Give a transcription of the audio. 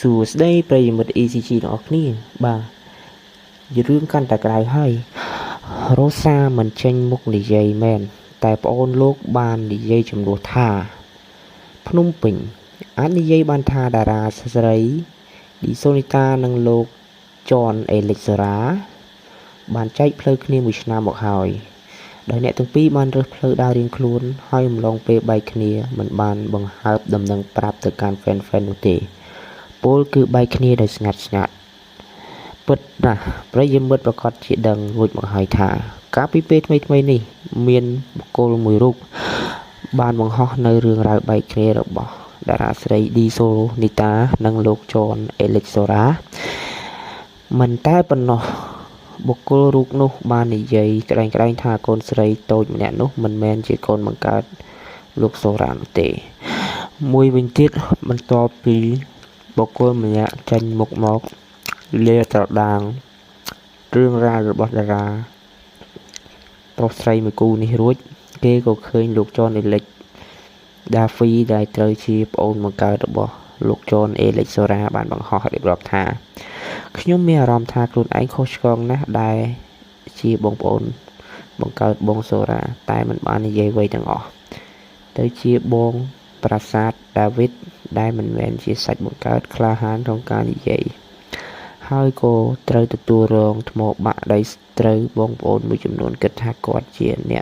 សួស្តីប្រិយមិត្ត ECG ទាំងអស់គ្នាបាទរឿងកាន់តែក្តៅហើយរ៉ូសាមិនចេញមុខនិយាយមែនតែប្អូនលោកបាននិយាយជំនួសថាភ្នំពេញអាចនិយាយបានថាតារាស្រីឌីសូនីតានិងលោកចនអេលិចសូរ៉ាបានចែកផ្លូវគ្នាមួយឆ្នាំមកហើយដោយអ្នកទាំងពីរបានរើសផ្លូវដើររៀងខ្លួនហើយអំឡុងពេលបែកគ្នាមិនបានបង្ហើបដំណឹងប្រាប់ទៅកាន់ហ្វេនៗនោះទេពោលគឺបែកគ្នាដោយស្ងាត់ស្ងាត់ពិតណាស់ប្រិយមិត្តប្រកាសជាដឹងរួចមកហើយថាកាលពីពេលថ្មីៗនេះមានបុគ្គលមួយរូបបានបង្ហោះនៅរឿងរ៉ាវបែកគ្នារបស់តារាស្រីឌីសូនីតានិងលោកចនអេលិចសូរ៉ាមិនតែប៉ុណ្ណោះបុគ្គលរូបនោះបាននិយាយក្តែងៗថាកូនស្រីតូចម្នាក់នោះមិនមែនជាកូនបង្កើតលោកសូរ៉ានោះទេមួយវិញទៀតបន្ទាប់ពីបុគ្គលម្នាក់ចេញមុខមកលាត្រដាងរឿងរ៉ាវរបស់តារាប្រុសស្រីមួយគូនេះរួចគេក៏ឃើញលោកចនអេលិចដាហ្វីដែលត្រូវជាប្អូនបង្កើតរបស់លោកចនអេលិចសូរ៉ាបានបង្ហោះរៀបរាប់ថាខ្ញុំមានអារម្មណ៍ថាខ្លួនឯងខុសឆ្គងណាស់ដែលជាបងប្អូនបង្កើតបងសូរ៉ាតែមិនបាននិយាយអ្វីទាំងអស់ទៅជាបងប្រាសាទដាវីតដែលមិនមែនជាសាច់បង្កើតក្លាហានក្នុងការនិយាយហើយក៏ត្រូវទទួលរងថ្មបាក់ដោយត្រូវបងប្អូនមួយចំនួនគិតថាគាត់ជាអ្នក